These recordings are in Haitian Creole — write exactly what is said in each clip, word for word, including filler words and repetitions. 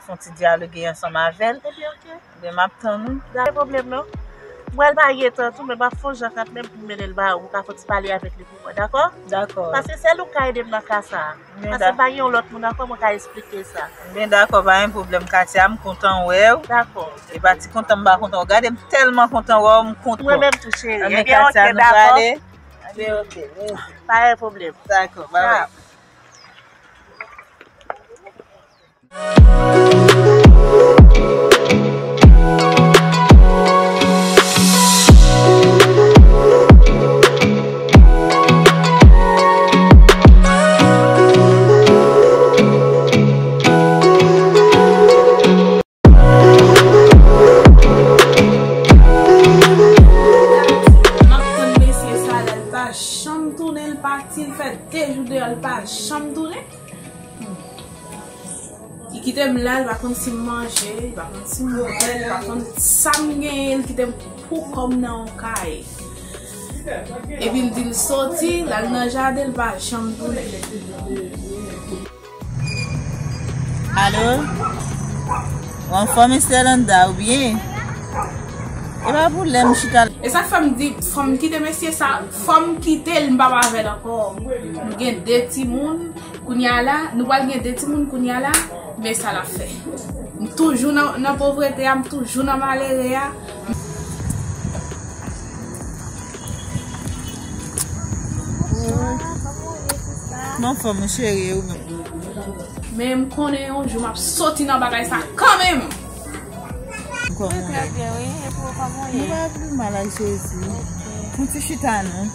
Fè yon ti dyaloge ansanm avè l. Ebyen, oke. Ebyen, m ap tann ou. Pa gen pwoblèm, non. Mwen, l pa gen tan tou, men m ap fè yon jan kanmenm pou m mennen l ba ou. Ou ka fè yon ti pale avèk li pou mwen, dakò? Dakò. Paske sèl ou k ka ede m nan ka sa a. Paske m pa gen yon lòt moun ankò mwen ka esplike sa. Ebyen, dakò, pa gen pwoblèm, Katia, m kontan wè w. Dakò. E pa ti kontan m pa kontan w. Gade, m tèlman kontan wè w, m kontan. Mwen menm tou, cheri. Ebyen, oke, dakò. Ebyen, oke, mèsi. Pa gen pwoblèm. Dakò, bye bye. M ap tann mesye sa la, l pa janm tounen, l pati, l fè de jou deyò, l pa janm tounen. Li kite m la, li pa konn si m manje, li pa konn si m bwè, li pa konn sa m genyen, li kite m pou kò m nan yon kay. Epi l di l soti, l al nan jaden, l pa janm tounen. Alo? Ou anfòm, Estelanda, ou byen? E pa pwoblèm, m chita la. E sa k fè m di, fò m kite mesye sa, fò m kite l, m p ap avè l ankò. Nou gen de timoun, kounye a la, nou pral gen de timoun kounye a la, men sa l ap fè. M toujou nan, nan povrete a, m toujou nan malere a. Kòman w fè, mon cheri, ou menm? Men m konnen yon jou m ap soti nan bagay sa kanmenm. Mwen trè byen, wi. E pou ou, kòman w ye? Nou pa pli mal ak Jezi. Ok. Fon ti chita non.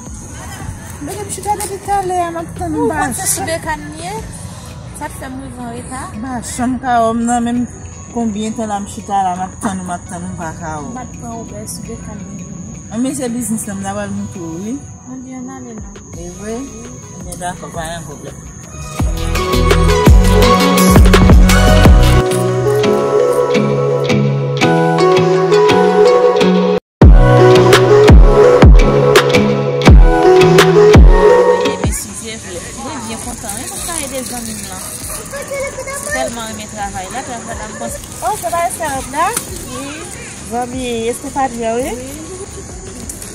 Mete m chita depi talè a, m ap tann ou. Ou pa konn se sou bekàn m ye? Sa k fè m rive an reta? M pa janm ka wè w nan, menm konbyen tan la m chita la, m ap tann ou, m ap tann ou, m pa ka wè w. M pa t pran Uber, sou bekàn m ye. Anben se biznis la, m ta pral montre w, wi. Anben, ann ale non. E vre? Ebyen, dakò, pa gen pwoblèm. Ebyen, si Dye vle, mwen byen kontan, wi, pou m ka ede zanmi m lan. Tèlman renmen travay la, travay la, m panse. Oh, se pa Esperanza? Wi. Zanmi Estefania, wi. Wi.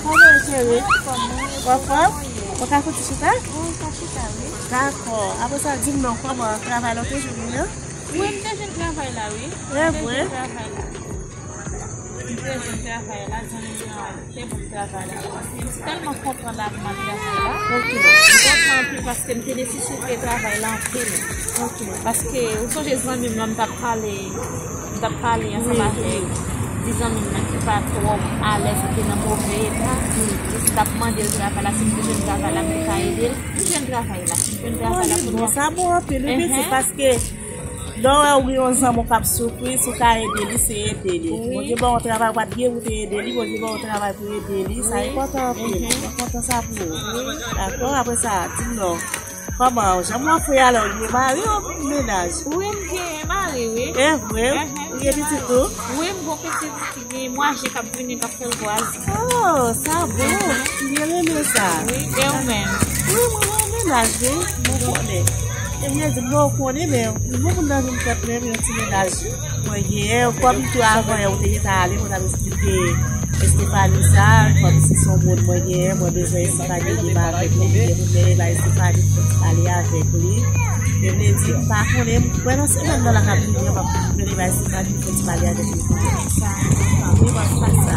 Kòman w ye, cheri? Anfòm, wi. Ou anfòm? Ou ka fouti chita? Wi, m ka chita, wi. Dakò. Apre sa, di m non, kòman travay la, ou te jwenn li, non? Wi, m te jwenn travay la, wi. E vre? M te jwenn travay la. M te jwenn travay la, zanmi m nan te ban m travay la. M tèlman kontan la pou m al travay la. Ok. M kontan anpil paske m te nesesite travay la anpil. Ok. Paske, ou sonje zanmi m lan, m t ap pale, m t ap pale ansanm avèk ti zanmi m nan ki pa twò alèz, ki te nan move eta. Wi. E si m t ap mande l travay la, si m te jwenn travay la, m te ka ede l. M jwenn travay la. M jwenn travay la kounye a. Bon, sa bon anpil, wi, pitit, paske lè w wè ou gen yon zanmi w k ap soufri, si w ka ede li, se ede li. Wi. Bondye ba w yon travay, ou pa t gen pou w te ede li, Bondye ba w yon travay pou w ede li, sa enpòtan anpil. Mwen kontan sa pou ou. Wi. Dakò, apre sa, di m non. Kòman, jan mwen fè alò, ou gen mari ou mennaj? Wi, m gen mari, wi. E vre? Ou gen pitit tou? Wi, m gon pitit ki gen mwa je k ap vini, k ap fè l gwo. Oh, sa bon. M byen renmen sa. Wi, e ou menm? Wi, mwen renmen laj, wi. Mwen konnen. Ebyen, di m non, ou konnen, men yon moun nan vin fè plen yon ti mennaj mwen genyen. Kòm tou avan yè, ou te gentan ale, mwen t ap esplike Estefani sa, kòm si se yon moun mwen genyen, mwen bezwen Estefani ede m avèk li, gen pou m mennen bay Estefani pou m pale avèk li. Men m vle di, m pa konnen, m kwè nan semèn nan la k ap vini an, m ap mennen bay Estefani pou m pale avèk li. Wi, m ap fè sa.